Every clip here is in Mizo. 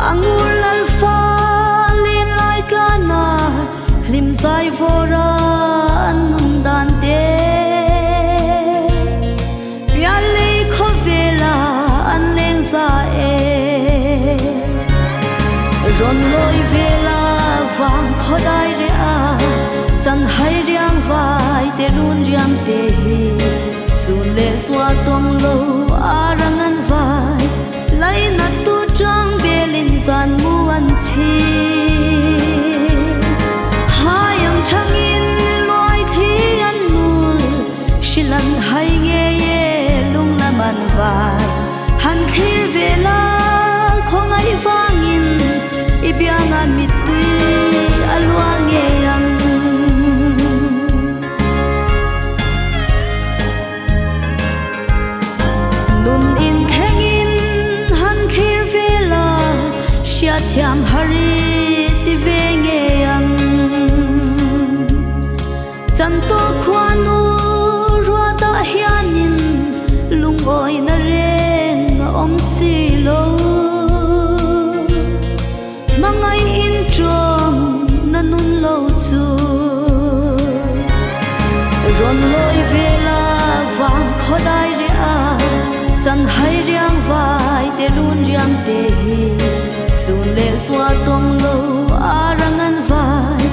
Angur lal fa len lai tlana hlim zai vawra an nun dan te. Piallei khawvela an leng za e. Rawn lawi vela vang khawdai reh a, chan hai riang vai te run riang te hi. Zun leh zua tawng lo a rang an vai, lainat tu tang belin zan mu an chhing. Hai ang thangin luai thli an mul, hrilh an hai ngei e lung lam an vai. Han thlir ve la khawngaih vangin i biangah mittui a luang ngei ang. Nun in thlengin han thlir ve la, hriatthiam har i ti ve ngei ang. Chanto khuanu ruatah hianin lungawina reng a awm si lo. Hmangaih intawm na nun lo chu rawn lawi ve la vang khawdai reh a, chan hai riang vai te run riang te hi zun leh zua tawng lo a rang an vai.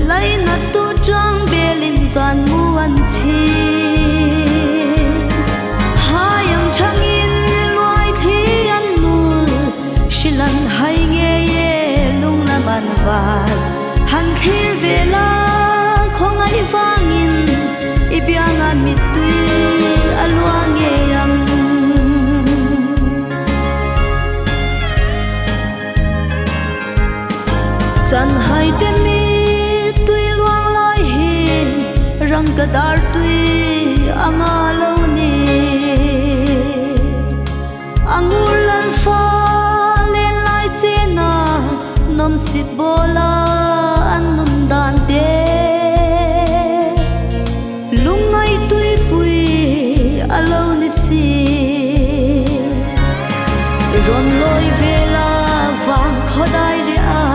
Lainat tu tang belin zan mu an chhing. Hai ang thangin luai thli an mul, hrilh an hai ngei e lung lam an vai. Han thlir ve la khawngaih vangin i biangah mittui a luang ngei ang. Chanhai te mi tui luang lai hi rangka dar tui a nga lo ni. A ngur lal fa len lai chena nawmsit bawla an nun dan te. Lungngaih tuipui a lo ni si. Rawn lawi ve la vang khawdai reh a,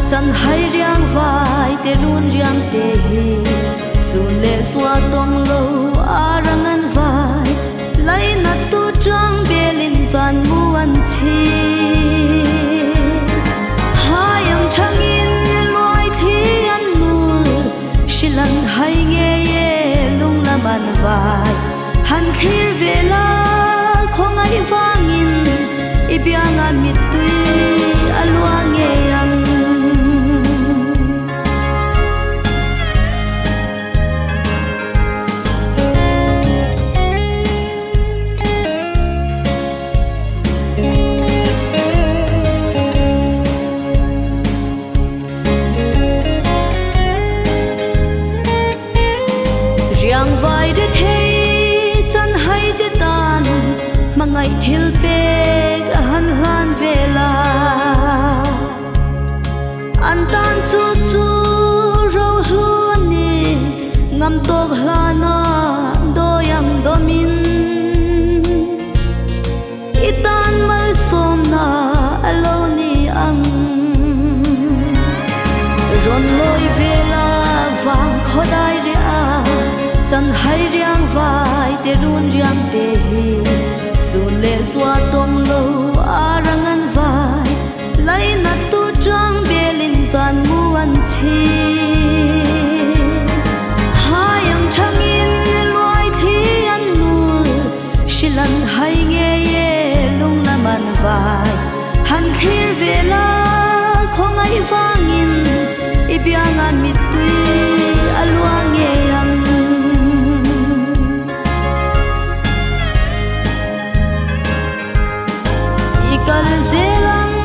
chan hai riang vai te run riang te hi. Zun leh zua tawng lo a rang an vai, lainat tu tang belin zan mu an chhing. Hai ang thangin luai thli an mul, hrilh an hai ngei e lung lam an vai. Han thlir ve la khawngaih vangin i biangah mittui a luang ngei ang. Riang vai de thei chan hai te tan hmangaih thil pek a han hlan vel a. An tan chu chu ro hlu a ni, ngam tawk hlana dawi ang dawmin. I tan malsawmna a lo ni ang. Rawn lawi ve la vang khawdai reh a, chan hai riang vai te run riang te hi. Zun leh zua tawng lo a rang an vai, lainat tu tang belin zan mu an chhing. Hai ang thangin luai thli an mul, Hrilh an hai ngei e lung lam an vai. Han thlir ve la khawngaih vangin i biangah mittui a luang ngei ang. I kal zel ang,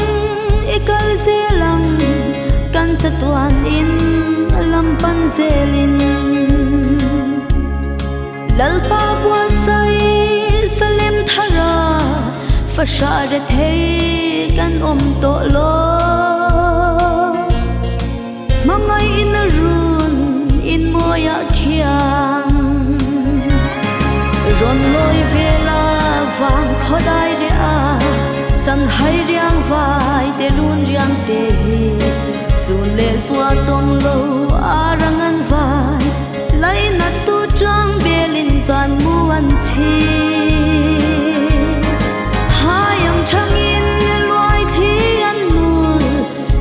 i kal zel ang, kan chatuan in lam pan zelin. Lalpa buatsaih Salem thara fahrah rethei kan awm tawh lo. Hmangaih in a run in mawiah khian rawn lawi ve la vang khawdai reh a, chan hai riang vai te lu. riang te hi Zun leh zua tawng lo a rang an vai Lainat tu chang belin zan mu an chhing Hai ang thangin luai thli an mul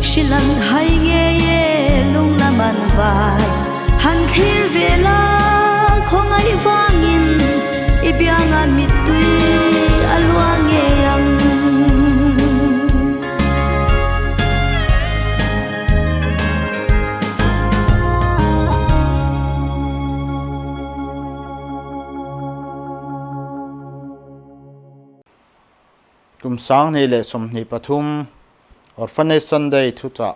Hrilh an hai ngei e lung lam an vai Han thlir ve la khawngaih vangin i bianga mittui a luang ngei ang. Kum 2023 Orphanage Sunday thuchah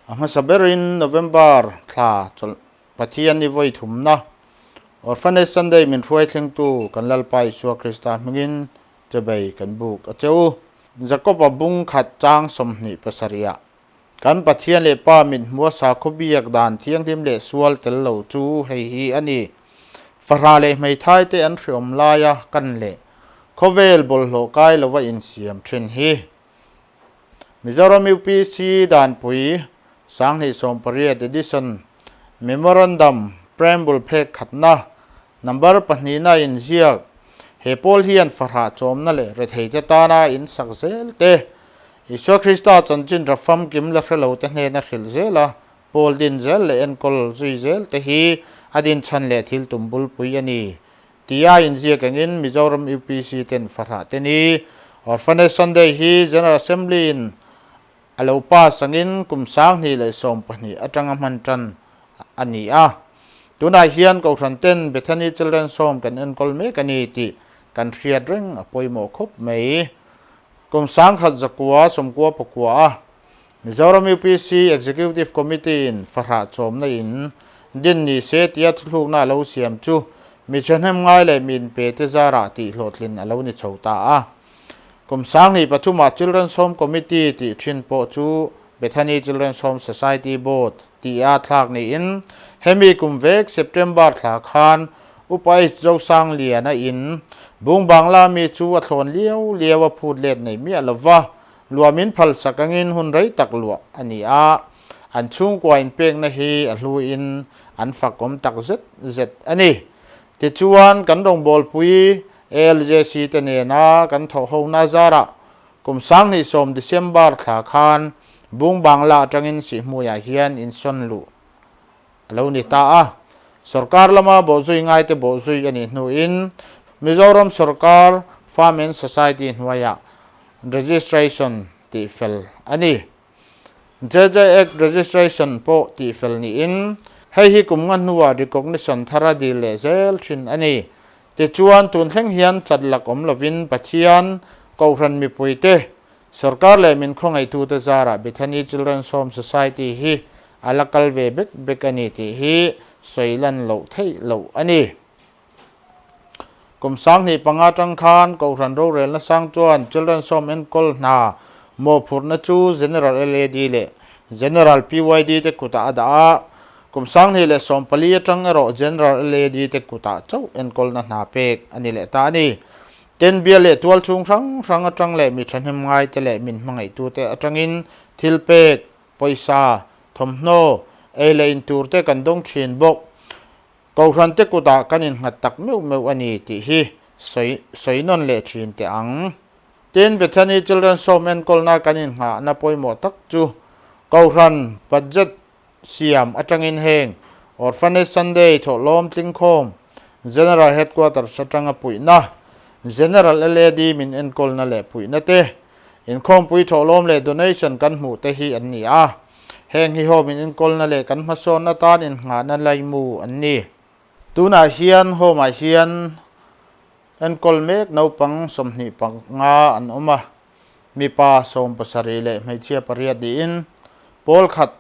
A hmasa berin November thla chawlh Pathian i vawi thumna Orphanage Sunday min hruai thlengtu kan Lalpa Isua Krista hmingin chebei kan buk a che u. Jakob-a bung khat chang 27 ah kan Pathian leh Pa mit hmua sakhaw biak dan thianghlim leh sual tel lo chu hei hi a ni. Fahrah leh hmeithai te an hriawm laia kan leh khawvel bawlhhlawh kai lova insiam thin hi. Mizoram UPC Danpui 2018 Edition Memorandum Preamble phek khatna Number pahnihna inziak He pawl hian fahrah chawmna leh retheite tana insak zel te, Isua Krista chanchin ra famkim la hre lo te hnena hrilh zel a, pawl din zel leh enkawl zui zel te hi a dinchhan leh thil tum bulpui a ni. Tia inziak engin Mizoram UPC ten fahrah te ni. Orphanage Sunday hi General Assembly in a lo pass angin kum 2012 atanga hman tan a ni a. Tunah hian Kohhran ten Bethany Children's Home kan enkawl mek a ni tih kan hriat reng a pawimawh khawp mai. Kum 1999 a Mizoram UPC Executive Committee in fahrah chawmna in din ni se tia thuthlukna a lo siam chu mi thahnem ngai leh mi inpe te zarah tih hlawhtlin a lo ni chho ta a. Kum 2003 ah Children's Home Committee tih thin pawh chu Bethany Children's Home Society Board tih a thlak niin hemi kum vek September thla khan Upa H Zosangliana in Bung Bangla mi chu a thlawn liau liau a phut let nei miah lova Luamin phalsak angin hun rei tak luah a ni a, an chhungkua inpekna hi a hluin an fakawm tak zet zet a ni. Tichuan, kan rawngbawlpui ALJC te nena kan thawhhona zarah kum 2010 December thla khan Bung Bangla atangin Sihhmuiah hian insawn luh a lo ni ta a. Sorkar lama bawhzui ngaite bawhzui a nih hnuin Mizoram sorkar Farm and Society hnuaiah registration tihfel a ni. JJ Act registration pawh tihfel niin hei hi kum nga hnuah recognition thar a dil leh zel thin a ni. Tichuan tun thleng hian chat lak awm lovin Pathian, Kohhran mipuite, Sorkar leh min khawngaihtute zarah Bethany Children's Home Society hi a la kal ve bek bek a ni tih hi sawi lan loh theih loh a ni. Kum 2005 atang khan Kohhran rorelna sang chuan Children's Home enkawl hna mawhphurhna chu General LAD leh General PYD te kutah a dah a, kum 2014 atang erawh General LAD te kutah chauh enkawlna hna pek a ni leh ta a ni. Ten bia leh tual chhung hrang hrang atang leh mi thahnem ngaite leh min hmangaihtute atangin thil pek, pawisa, thawmhnaw, ei leh in tur te kan dawng thin bawk. Kohhran te kutah kan innghat tak meuh meuh a ni tih hi sawi sawi nawn leh thin teh ang. Tin, Bethany Children's Home enkawlna kan innghahna pawimawh tak chu Kohhran budget siam atangin heng Orphanage Sunday thawhlawm tlingkhawm General Headquarters atanga puihna, General LAD min enkawlna leh puihna te, inkhawmpui thawhlawm leh donation kan hmuh te hi an ni a. Heng hi home in enkawlna leh kan hmasawnna tan innghahna laimu an ni. Tunah hian home ah hian enkawl mek naupang 25 an awm a. Mipa 17 leh hmeichhia pariat niin pawl khat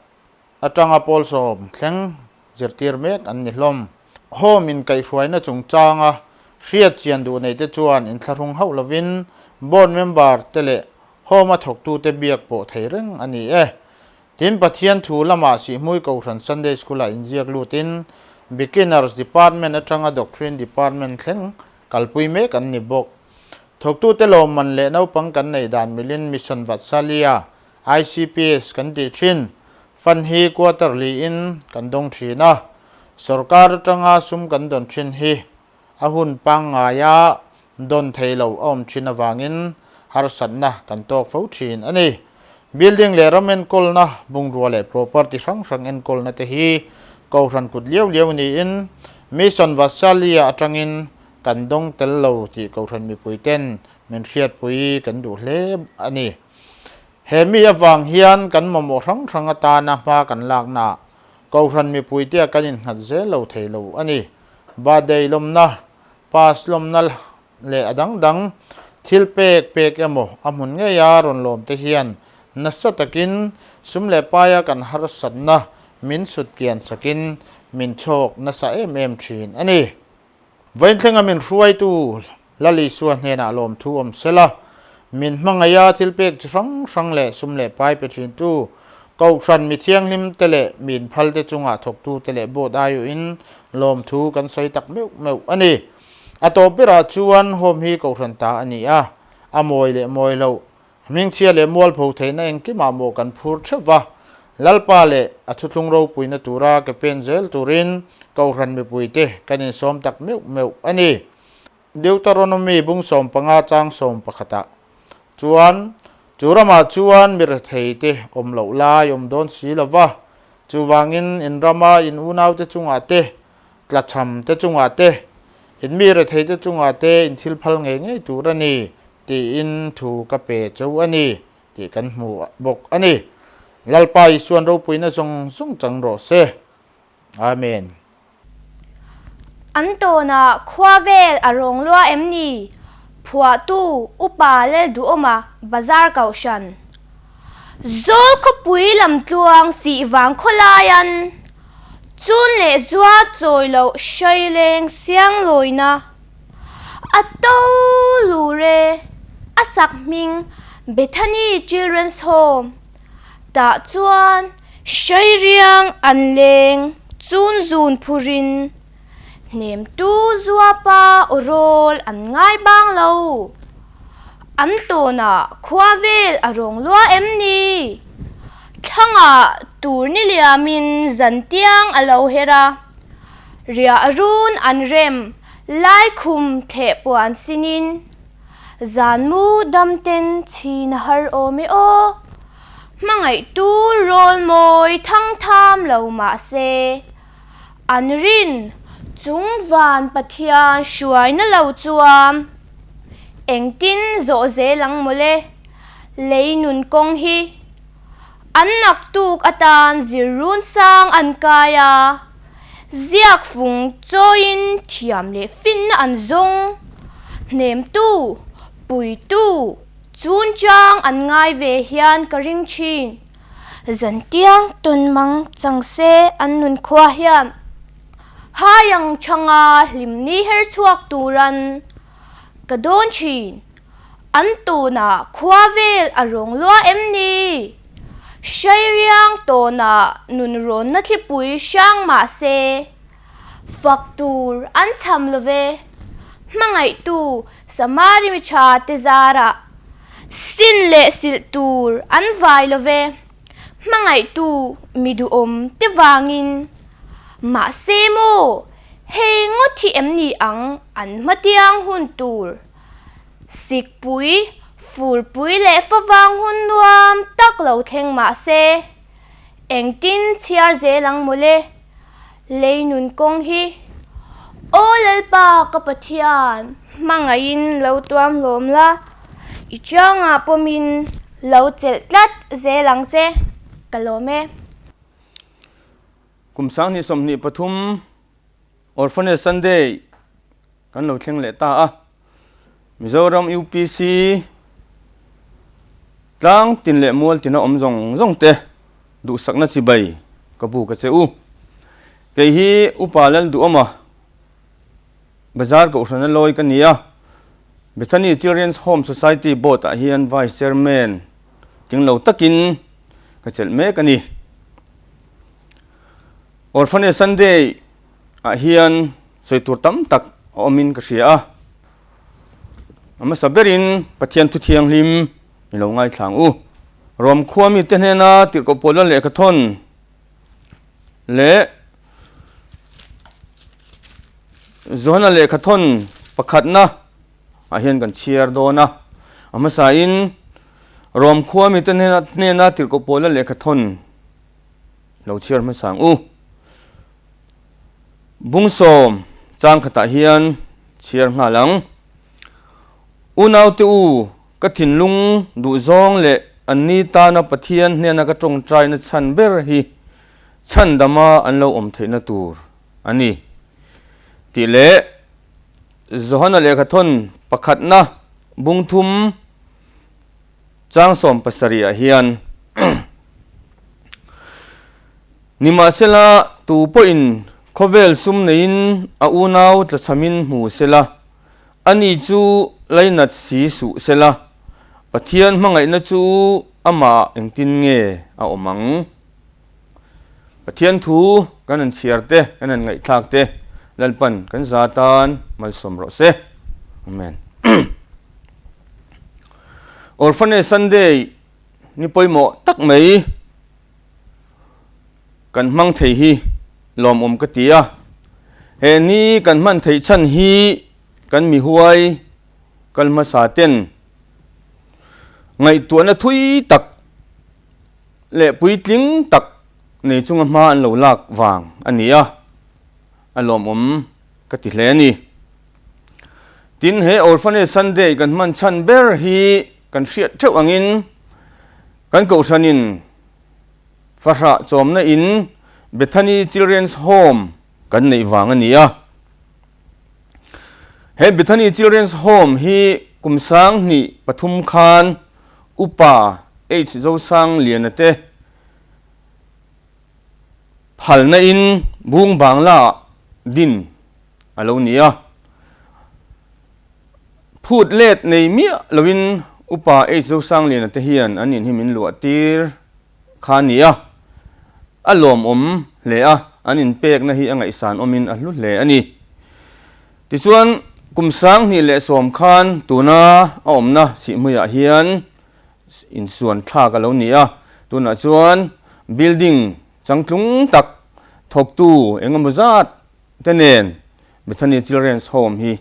atanga pawl sawm thleng zirtir mek an ni hlawm. Home inkaihhruaina chungchanga hriat chian duh neite chuan inthlahrung hauh lovin board member te leh home a thawktute biak pawh thei reng a ni e. Tin, Pathian thu lamah Sihhmui Kohhran Sunday School-ah inziak lutin Beginners Department atanga Doctrine Department thleng kalpui mek an ni bawk. Thawktute lawmman leh naupang kan neih dan milin Mission Vatsalia ICPS kan tih thin fund hi quarterly in kan dawng thin a, sorkar atanga sum kan dawn thin hi a hun pangngaia dawn thei lo a awm thin avangin harsatna kan tawk fo thin a ni. Building leh ram enkawlna, bungrua leh property hrang hrang enkawlna te hi Kohhran kut liau liau niin Mission Vatsalya atangin kan dawng tel lo tih Kohhran mipui ten min hriatpui kan duh hle a ni. He mi avang hian kan mamawh hrang hrang atana hma kan laknaah Kohhran mipuite kan innghat zel lo thei lo a ni. Birthday lawmna, pass lawmna leh a dang dang thil pek pek emaw a hmun ngeia rawn lawm te hian nasa takin sum leh paia kan harsatna min sut kian sakin min chhawk nasa em em thin a ni. Vainthlenga min hruaitu Lal Isua hnenah lawmthu awm sela, min hmangaih a thil pek chi hrang hrang leh sum leh pai pe thintu, Kohhran mi thianghlim te leh mi inphal te chungah thawktu te leh board aiawhin lawmthu kan sawi tak meuh meuh a ni. A tawp berah chuan home hi Kohhran ta a ni a, a mawi leh mawi loh, hmingchhia leh mualpho theihna engkimah maw kan phur theuh va, Lalpa leh a thuthlung ropuina tura ke pen zel turin Kohhran mipuite kan insawm tak meuh meuh a ni. Deuteronomy bung 15 chang 11 ah chuan, Chu ramah chuan mi retheite awm loh lai awm dawn si lo va, chuvangin in rama in unaute chungah te, tlachham te chungah te, in mi retheite chungah te in thil phal ngei ngei tur a ni tiin thu ka pe cheu a ni tih kan hmu bawk a ni. Lalpa Isuan ropuina zawng zawng chang rawh se. Amen. An tawnah khua vel a rawng lua em ni? Phuahtu Upa Lalduhawma Bazar Kohhran Zawl khawpui lamtluang sih vang khawlaian chun leh zua chawi loh hraileng siang lawina a to lur e, a sak hming Bethany Children's Home tah chuan Hrairiang an leng chun zun phurin hnemtu zuapa aw rawl an ngai bang lo. An tawnah khua vel a rawng lua em ni? Thlangah tur ni liamin zan tiang a lo her a, riah run an rem lai khum thleh puan sinin zan mu dam ten chhin a har awm e aw. Hmangaihtu rawl mawi thang tham lo mah se, an rin chung van Pathian hruaina lo chuan engtin zawh zel ang mawle, lei nun kawng hi an naktuk atan zir run sang an kai a, ziak fung chawiin thiam leh finna an zawng, hnemtu, puitu, Chun chang an ngai ve hian ka ring thin. Zantiang tawn mang chang se an nun khua hian hai ang thanga hlim ni her chhuak turan ka dawn thin. An tawnah khua vel a rawng lua em ni? Hrairiang tawnah nun rawnna thlipui hrang mah se Fak tur an cham lo ve. Hmangaihtu Samari mi tha te zarah sin leh silh tur an vai lo ve. Hmangaihtu mi duhawm te vangin. Mahse maw, hei ngawt hi em ni ang an hmatiang hun tur. Sikpui, furpui leh favang hun nuam tak lo thleng mahse, engtin chhiar zel ang mawle. Lei nun kawng hi Aw Lalpa ka Pathian hmangaihin lo tuam hlawm la, i chiangah pawmin lo chelh tlat zel ang che, ka lawm e. Kum 2023 Orphanage Sunday kan lo thleng leh ta a, Mizoram UPC tlang tin leh mual tina awm zawng zawng te duhsakna chibai ka bu ka che u. Kei hi Upa Lalduhawma Bazar Kohhrana lawi ka ni a, Bethany Children's Home Society Board ah hian Vice Chairman tinglo takin ka chelh mek a ni. Orphanage Sunday ah hian sawi tur tam tak a awmin ka hria a, a hmasa berin Pathian thu thianghlim i lo ngaithla ang u. Rom khua mite hnena tirhkoh Paula lehkha thawn leh Johana lehkha thawn pakhatna ah hian kan chhiar dawn a. A hmasain Rom khua mite hnena tirhkoh Paula lehkha thawn lo chhiar hmasa ang u. Bungsawm chang khatah hian chhiar nghal ang. Unaute u, ka thinlung duhzawng leh anni tana Pathian hnena ka tawngtaina chhan ber hi chhandama an lo awm theihna tur a ni tih leh Johana lehkhathawn pakhatna bungthum chang 70 ah hian Nimahsela, tu pawhin khawvel sum neiin a unau tlachhamin hmu sela, ani chu lainat si suh sela, Pathian hmangaihna chu amah engtin nge a awm ang? Pathian thu kan han chhiar te, kan han ngaihthlak te, Lalpan kan za tan malsawm rawh se. Amen. Orphanage Sunday ni pawimawh tak mai kan hmang thei hi lawmawm ka ti a. He ni kan hman theih chhan hi kan mihuai kal hmasa ten ngaihtuahna thui tak leh puitling tak nei chunga hma an lo lak vang a ni a, a lawmawm ka ti hle a ni. Tin, he Orphanage Sunday kan hman chhan ber hi kan hriat theuh angin kan kohhranin fahrah chawmna in Bethany Children's Home kan neih vang a ni a. He Bethany Children's Home hi kum 2003 khan Upa H Zosangliana te phalna in Bung Bangla din a lo ni a. Phut let nei miah loin Upa H Zosangliana te hian an in hi min luah tir kha a ni a. A lawmawm hle a, an inpekna hi a ngaihsan awmin a hlu hle a ni. Tichuan, kum 2010 khan tuna a awmna Sihhmuiah hian insuan thlak a lo ni a. Tunah chuan building changtlung tak thawktu engemaw zat te nen Bethany Children's Home hi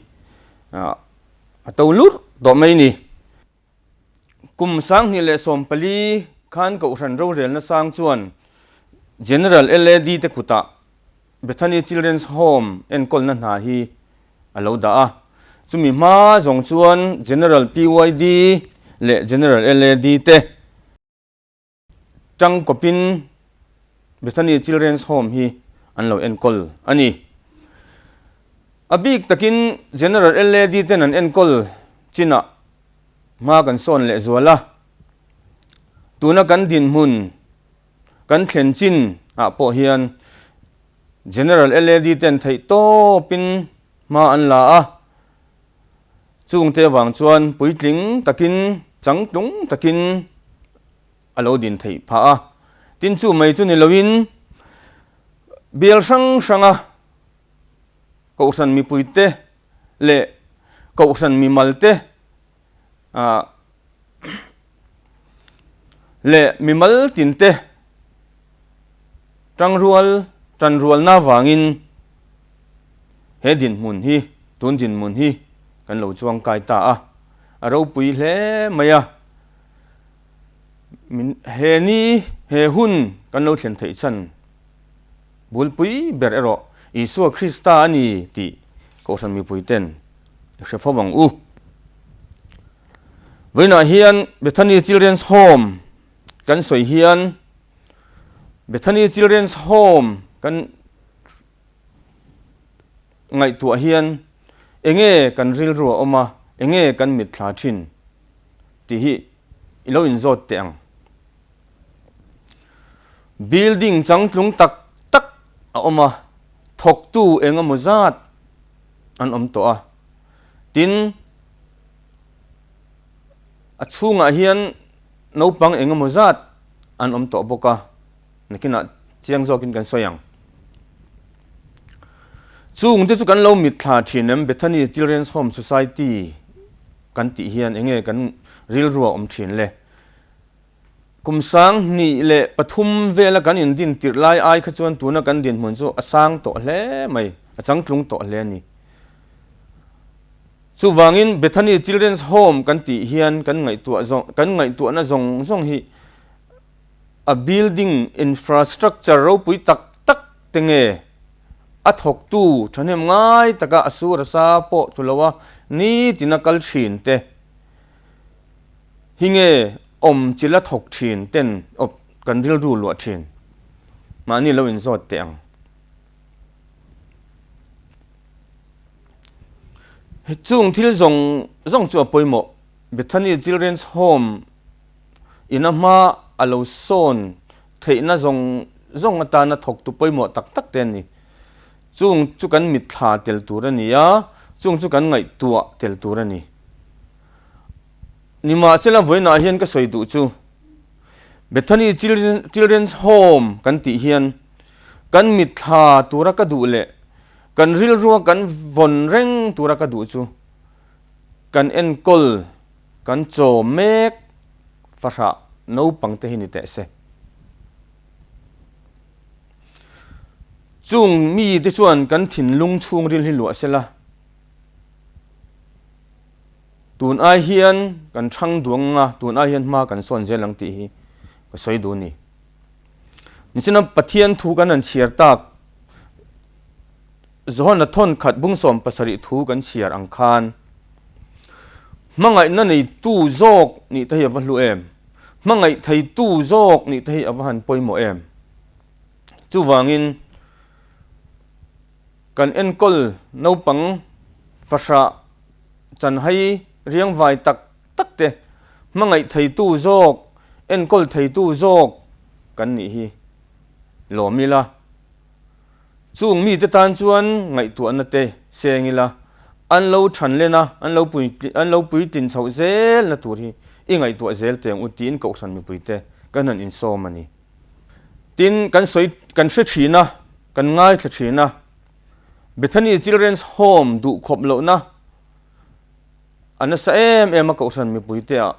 a to lurh tawh mai ni. Kum 2014 khan Kohhran rorelna sang chuan General LAD te kutah Bethany Children's Home enkawlna hna hi a lo dah a. Chumi hma zawng chuan General PYD leh General LAD te tangkawpin Bethany Children's Home hi an lo enkawl a ni. A bik takin General LAD ten an enkawl chinah hma kan sawn leh zual a. Tuna kan dinhmun kan thlen chin ah pawh hian General LAD ten theih tawpin hma an la a. Chungte avang chuan puitling takin, changtlung takin a lo din theih phah a. Tin chu mai chu ni loin bial hrang hranga Kohhran mipuite leh Kohhran mimalte leh mimal tinte tangrual tanrualna vangin he dinhmun hi tun dinhmun hi kan lo chuang kai ta a, a ropui hle mai a. Min he ni he hun kan lo thlen theih chhan bulpui ber erawh Isua Krista a ni tih Kohhran mipuiten i hre fo ang u. Vawiinah hian Bethany Children's Home kan sawi hian Bethany Children's Home kan ngaihtuah hian enge kan rilru a awm a, enge kan mitthla thin tih hi i lo inzawt teh ang. Building changtlung tak tak a awm a, thawktu eng emaw zat an awm tawh a. Tin, a chhungah hian naupang eng emaw zat an awm tawh bawk a, nakinah chiang zawkin kan sawi ang. Chung te chu kan lo mitthla thin em Bethany Children's Home Society kan tih hian enge kan rilru a awm thin le? Kum 2003 vela kan indin tirh lai ai kha chuan tuna kan dinhmun chu a sang tawh hle mai, a changtlung tawh hle a ni. Chuvangin Bethany Children's Home kan tih hian kan ngaihtuah zawng kan ngaihtuahna zawng zawng hi a building infrastructure ropui tak tak te nge a thawktu thahnem ngai taka a sur a sa pawh tlu lo a nitina kal thin te hi nge awm chila thawk thin ten awp kan rilru luah thin mahni lo inzawt teh ang. Chung thil zawng zawng chu a pawimawh. Bethany Children's Home ina hma a lo sawn theihna zawng zawng atana thawktu pawimawh tak tak te a ni. Chung chu kan mitthla tel tur a ni a, chung chu kan ngaihtuah tel tur a ni. Nimahsela vawiinah hian ka sawi duh chu Bethany Children's Home kan tih hian kan mitthla tura ka duh leh kan rilrua kan vawn reng tura ka duh chu kan enkawl kan chaw mek fahrah naupang te hi ni teh se. Chung mi te chuan kan thinlung chhungril hi luah sela tun ai hian kan thang duang anga tun ai hian hma kan sawn zel ang tih hi ka sawi duh a ni. Nichina Pathian thu kan han chhiar tak Johana thawn khat bung 70 thu kan chhiar ang khan hmangaihna neitu zawk nih te hi a va hlu em? Hmangaih theitu zawk nih te hi a va han pawimawh em? Chuvangin kan enkawl naupang fahrah chanhai riangvai tak tak te, hmangaih theitu zawk, enkawl theitu zawk kan nih hi lawm ila. Chung mite tan chuan ngaihtuahna te seng ila, an lo than len a, an lo pui an lo puitlin chhoh zelna tur hi i ngaihtuah zel teng u tiin Kohhran mipuite kan han insawm a ni. Tin, kan sawi kan hre thin a, kan ngaithla thin a, Bethany Children's Home duhkhawp lohna, A nasa em em a Kohhran mipuite ah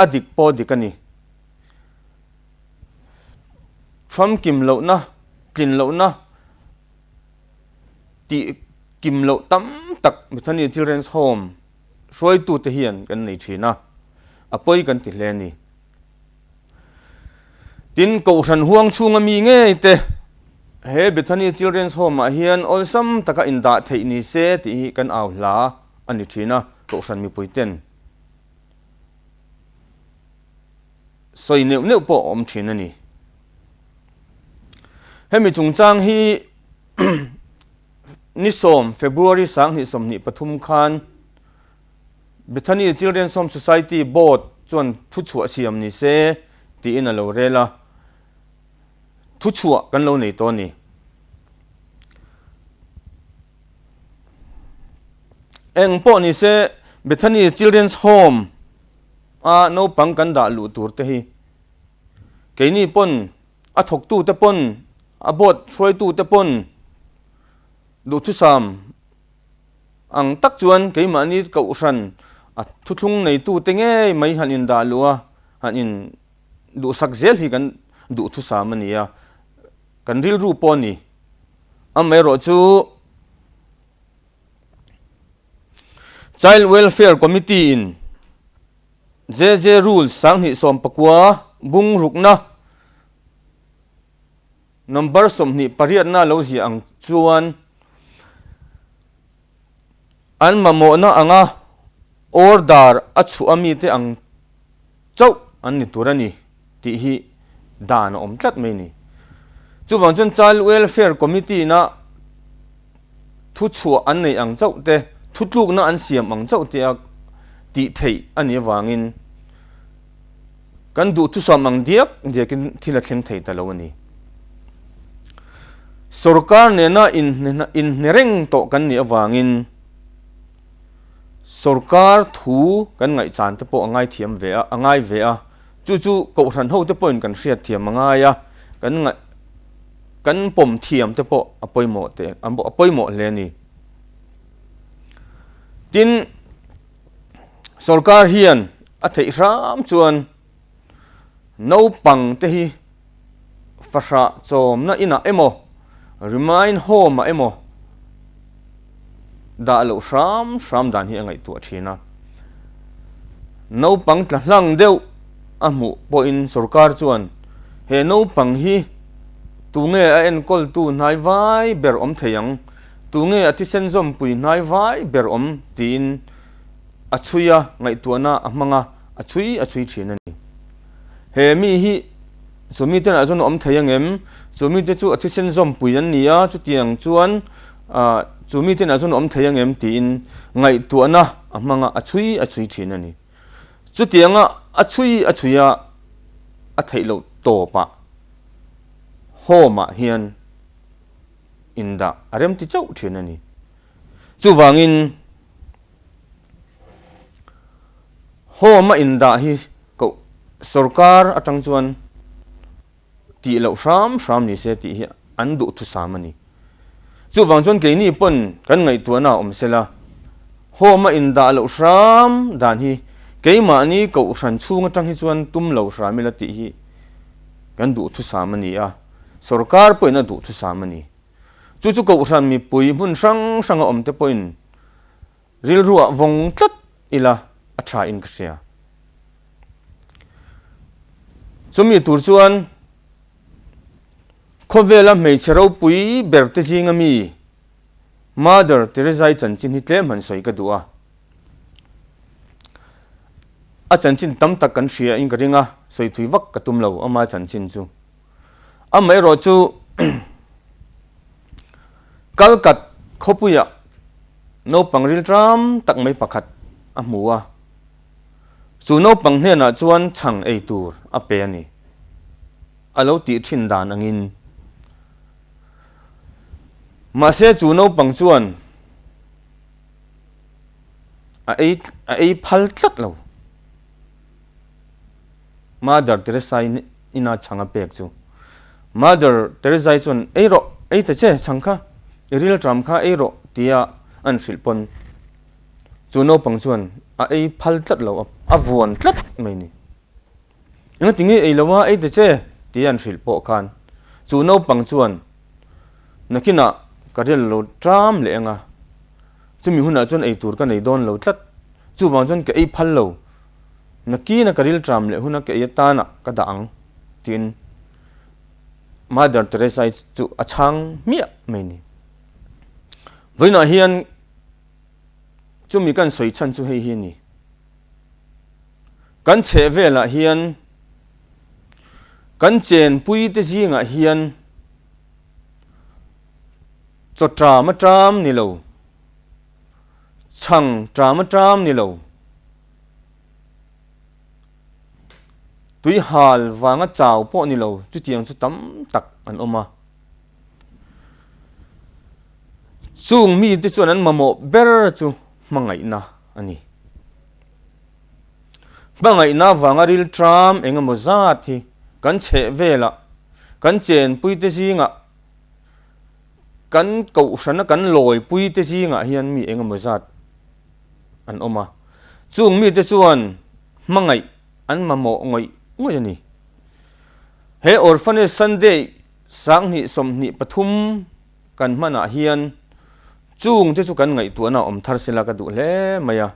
a dik pawh dik a ni. Famkim lohna, tlin lohna tih kim loh tam tak Bethany Children's Home hruaitute hian kan nei thin a, a pawi kan ti hle a ni. Tin, Kohhran huang chhunga mi ngei te he Bethany Children's Home ah hian awlsam taka indah theih ni se tih hi kan au hla a ni thin a, Kohhran mipui ten sawi neuh neuh pawh a awm thin a ni. Hemi chungchang hi ni 10 February 2023 khan Bethany Children's Home Society Board chuan thuchhuah siam ni se tiin a lo rel a, thuchhuah kan lo nei tawh a ni. Eng pawh ni se Bethany Children's Home a naupang kan dah luh tur te hi keini pawn a thawktu te pawn a board hruaitu te pawn duhthusam Ang tak chuan keimahni kohhran a thuthlung neitute ngei mai han indah luh a, han in duhsak zel hi kan duhthusam a ni a, kan rilru pawh a ni. Amaherawh chu Child Welfare Committee in JJ Rules 2019 bung rukna Number 28 na lo ziah ang chuan an mamawhna anga order a chhuah a mite ang chauh an ni tur a ni tih hi dan a awm tlat mai a ni. Chuvang chuan Child Welfare Committee ina thuchhuah an neih ang chauh te, thutlukna an siam ang chauh te a tih theih a nih avangin Kan duhthusam ang diak diakin thil a thleng thei ta lo a ni. Sorkar nena inhne reng tawh kan nih avangin sorkar thu kan ngaihchan te pawh a ngaithiam ve a, a ngai ve a. Chu chu kohhran ho te pawhin kan hriatthiam a ngai a, kan ngaih kan pawm thiam te pawh a pawimawh te a pawimawh hle a ni. Tin, Sorkar hian a theih hram chuan Naupang te hi fahrah chawmna inah emaw, remind home ah emaw dah loh hram hram dan hi a ngaihtuah thin a. Naupang tla hlang deuh a hmuh pawhin sorkar chuan he naupang hi tunge a enkawltu hnai vai ber awm thei ang, tunge a thisen zawmpui hnai vai ber awm tiin a chhui a, ngaihtuahna a hmang a, a chhui a chhui thin a ni. He mi hi chu mite ah chuan a awm thei angem? Chu mite chu a thisen zawmpui an ni a, chutiang chuan ah chu mite ah chuan a awm thei angem tiin ngaihtuahna a hmang a, a chhui a chhui thin a ni. Chutianga a chhui a chhui a, a theih loh tawpah home ah hian indah a remti chauh thin a ni. Chuvangin Home a indah hi koh sorkar atang chuan tih loh hram hram ni se tih hi an duhthusam a ni. Chuvang chuan keini pawn kan ngaihtuahna a awm sela, home a indah loh hram dan hi keimahni kohhran chhung atang hi chuan tum lo hram ila tih hi kan duhthusam a ni a, sorkar pawhin a duhthusam a ni. Chu chu kohhran mipui hmun hrang hranga awm te pawhin Rilruah vawng tlat ila a tha in ka hria. Chumi tur chuan khawvela hmeichhe ropui ber te zinga mi Mother Teresa-i chanchin hi tlem han sawi ka duh a. A chanchin tam tak kan hria in ka ring a, sawi thui vak ka tum lo ama chanchin chu. Amaherawh chu Kalkat khawpuiah naupang rilṭam tak mai pakhat a hmu a, chu naupang hnenah chuan chhang ei tur a pe a ni. A lo tih ṭhin dan angin. Mahse chu naupang chuan a ei a ei phal tlat lo. Mother Teresa-i ina chhang a pek chu. Mother Teresa-i chuan, Ei rawh, ei ta che, chhang kha, i rilṭam kha ei rawh, tia an hrilh pawn chu naupang chuan a ei phal tlat lo, a vuan tlat mai ni. Engati nge ei lo a, ei ta che, tia an hrilh pawh khan chu naupang chuan, Nakinah ka ril lo ṭam leh ang a, chumi hunah chuan ei tur ka nei dawn lo tlat, chuvang chuan ka ei phal lo. Nakina ka rilṭam leh huna ka ei atana ka dah ang, tiin Mother Teresa-i chu a chhang hmiah mai ni. Vawiinah hian chumi kan sawi chhan chu hei hi a ni. Kan chheh velah hian kan chenpui te zingah hian chaw ṭam a ṭam ni lo, chhang ṭam a ṭam ni lo. Tui hal vanga chau pawh ni lo chutiang chu tam tak an awm a. Chung mite chuan an mamawh ber chu hmangaihna a ni. Hmangaihna vanga rilṭam eng emaw zat hi kan chheh velah, kan chenpuite zingah, kan kohhrana kan lawipuite zingah hian mi eng emaw zat an awm a, chung mite chuan hmangaih an mamawh ngawih ngawih a ni. He Orphanage Sunday 2023 kan hmanah hian chung te chu kan ngaihtuahna awm thar sela ka duh hle mai a.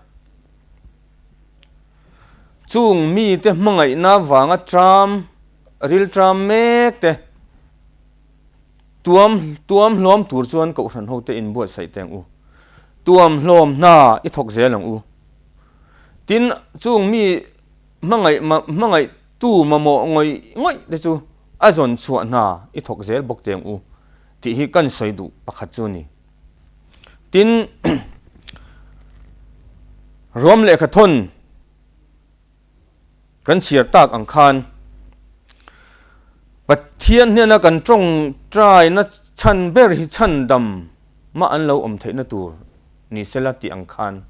Chung mite hmangaihna vanga tram, riltram mek te Tuam tuam hlawm tur chuan kohhran hote inbuatsaih teh ang u. Tuam hlawm hna i thawk zel ang u. Tin, chung mi hmangaih hmangaih tu mamawh ngawih ngawih te chu a zawn chhuah hna i thawk zel bawk teh ang u tih hi kan sawi duh pakhat chu a ni. Tin, Rom lehkhathawn. Kan chhiar tak ang khan Pathian hnena kan tawngtaina chhan ber hi chhandam mah an lo awm theihna tur ni sela tih ang khan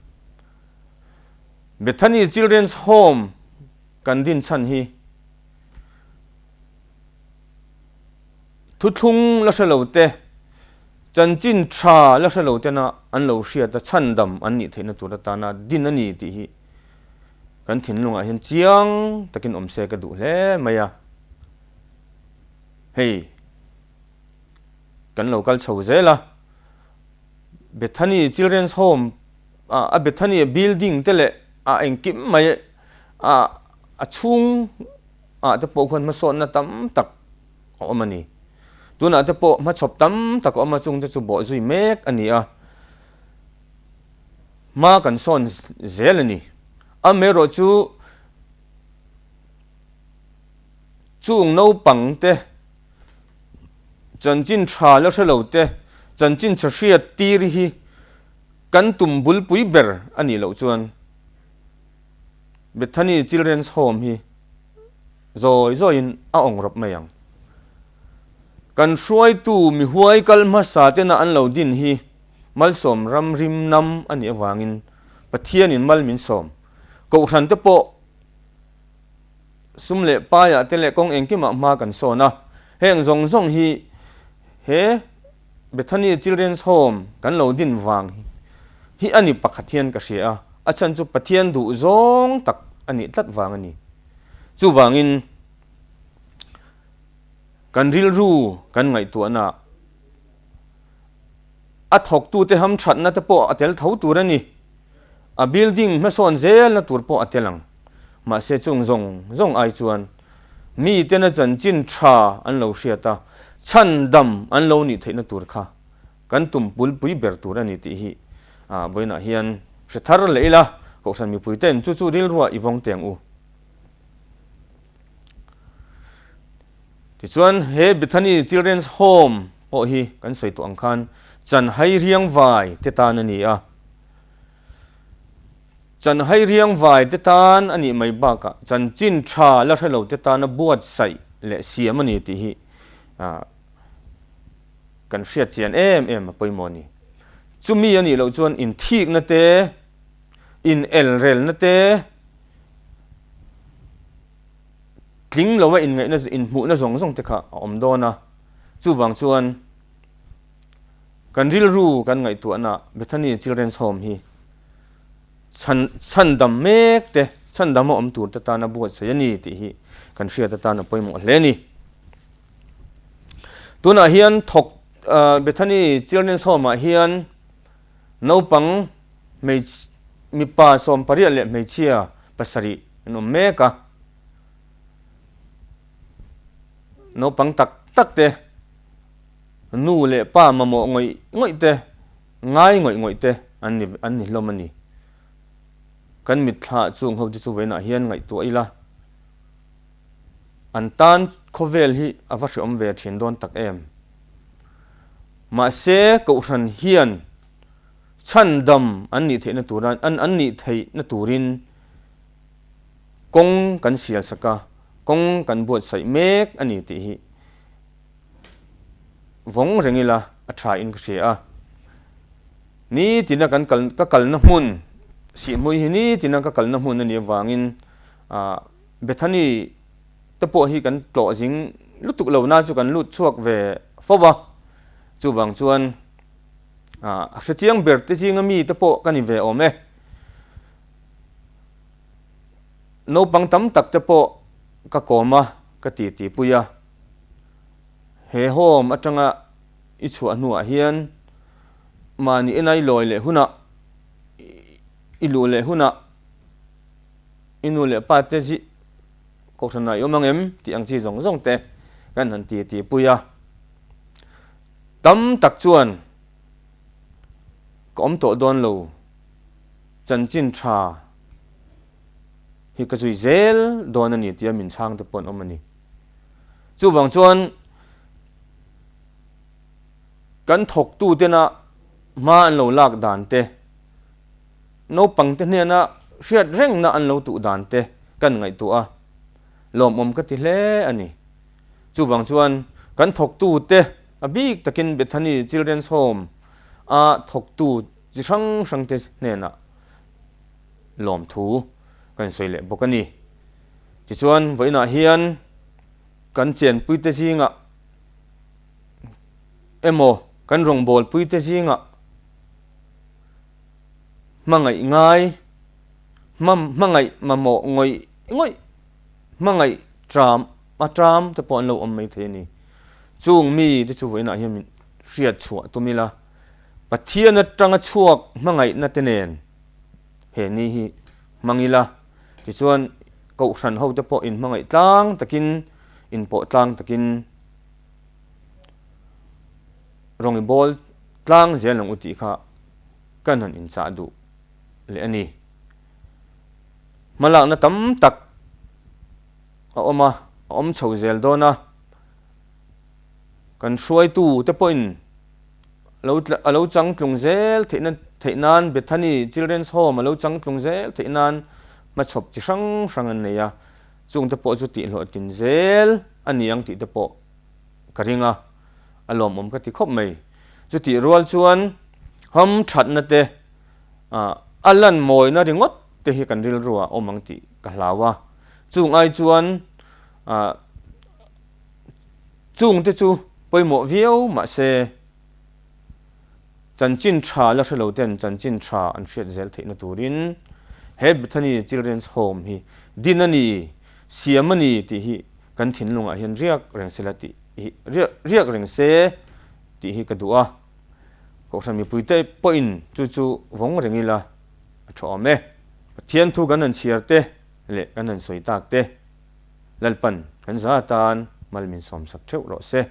Bethany Children's Home kan din chhan hi thuthlung la hre lo te, chanchin tha la hre lo tena an lo hriat a chhandam an nih theihna tur atana din a ni tih hi. Kan thinlungah hian chiang takin awm se ka duh hle mai a. Hei kan lo kal chho zel a, Bethany Children's Home a Bethany building te leh a engkim mai a a chhung ah te pawh khuan hmasawnna tam tak a awm a ni. Tunah te pawh hmachhawp tam tak a awm a, chung te chu bawhzui mek a ni a. Hma kan sawn zel a ni. Amaherawh chu chung naupang te, chanchin tha la hre lo te, chanchin chhe hriat tir hi kan tum bulpui ber a nih loh chuan Bethany Children's Home hi zawi zawiin a awng rawp mai ang. Kan hruaitu mihuai kal hmasa tena an lo din hi Malsawm ram rim nam a nih avangin Pathianin mal min sawm. Kohhran te pawh sum leh paiah te leh kawng engkimah hma kan sawn a. Heng zawng zawng hi he Bethany Children's Home kan lo din vang hi a ni pakhat hian ka hria a, a chhan chu Pathian duh zawng tak a nih tlat vang a ni. Chuvangin kan rilru kan ngaihtuahnaah A thawktute hamthatna te pawh a tel tho tur a ni. A building hmasawn zelna tur pawh a tel ang. Mahse chung zawng zawng ai chuan mitena chanchin tha an lo hriat a, chhandam an lo nih theihna tur kha kan tum pulpui ber tur a ni tih hi vawiinah hian hre thar leh ila, Kohhran mipuite'n chu chu rilruah i vawng teng u. Tichuan, he Bethany Children's Home pawh hi kan sawi tawh ang khan Chanhai Riangvai te tan a ni a. Chanhai Riangvai te tan a nih mai bakah chanchin tha la hre lo te tana buatsaih leh siam a ni tih hi kan hriat chian em em a pawimawh a ni. Chumi a nih loh chuan inthikna te, inelrelna te, Tling lo a inngaihna inhmuhna zawng zawng te kha a awm dawn a, chuvang chuan kan rilru kan ngaihtuahna Bethany Children's Home hi chhan chhandam mek te, chhandam a awm tur te tana buatsaih a ni tih hi kan hriat atan a pawimawh hle a ni. Tunah hian thawk Bethany Children's Home ah hian naupang hmeichhe mipa 18 leh hmeichhia pasarih an awm mek a. Naupang tak tak te, nu leh pa mamawh ngawih ngawih te, ngai ngawih ngawih te an ni an ni hlawm a ni. Kan mitthla chung ho te chu vawiinah hian ngaihtuah ila, an tan khawvel hi a va hreawm ve thin dawn tak em. Mahse, Kohhran hian chhandam an nih theihna tura an an nih theihna turin kawng kan sial sak a, kawng kan buatsaih mek a ni tih hi vawng reng ila a tha in ka hria a. Nitina kan kal ka kalna hmun Sihhmui hi nitina ka kalna hmun a nih avangin ah Bethany te pawh hi kan tlawh zing lutuk lo na chu kan lut chhuak ve fo va, chuvang chuan a hrechiang ber te zinga mi te pawh ka ni ve awm e. Naupang tam tak te pawh ka kawm a, ka ti ti pui a. He home atanga i chhuah hnuah hian mahni enai lawi leh hunah, i luh leh hunah i nu leh pa te zi kohhranah i awm ang em tih ang chi zawng zawng te kan han ti ti pui a. Tam tak chuan ka awm tawh dawn lo. Chanchin tha hi ka zui zel dawn a ni tia min chhang te pawh an awm a ni. Chuvang chuan kan thawktu tena hma an lo lak dan te, naupang te hnena hriat rengna an lo tuh dan te kan ngaihtuah a, lawmawm ka ti hle a ni. Chuvang chuan kan thawktu te a bik takin Bethany Children's Home a thawktu chi hrang hrang te hnenah lawmthu kan sawi leh bawk a ni. Tichuan vawiinah hian kan chenpui te zingah emaw kan rawngbawlpui te zingah hmangaih ngai, Hmangaih mamawh ngawih ngawih, hmangaih ṭam a ṭam te pawh an lo awm mai thei a ni. Chung mi te chu vawiinah hian min hriat chhuah tum ila, Pathian aṭanga chhuak hmangaihna te nen he ni hi hmang ila, tichuan Kohhran ho te pawh inhmangaih tlang takin, inpawh tlang takin rawng i bawl tlang zel ang u tih kha kan han inchah duh leh a ni. Hmalakna tam tak a awm a, a awm chho zel dawn a, kan hruaitu te pawhin lo a lo changtlung zel theihna theih nan Bethany Children's Home a lo changtlung zel theih nan hmachhawp chi hrang hrang an nei a, chung te pawh chu tihhlawhtlin zel a ni ang tih te pawh ka ring a, a lawmawm ka ti khawp mai. Chutih rual chuan ham thatna te a lan mawina ringawt te hi kan rilru ah awm ang tih ka hlau a, chung ai chuan chung te chu pawimawh viau mahse chanchin tha la hrelo ten chanchin tha an hriat zel theihna turin he Bethany Children's Home hi din a ni, siam a ni tih hi kan thinlungah hian riak reng sela tih hi riak reng se tih hi ka duh a. Kohhran mipuite pawhin chu chu vawng reng ila a tha awm e. Pathian thu kan han chhiar te leh kan han sawi tak te Lalpan kan za atan mal min sawmsak theuh rawh se.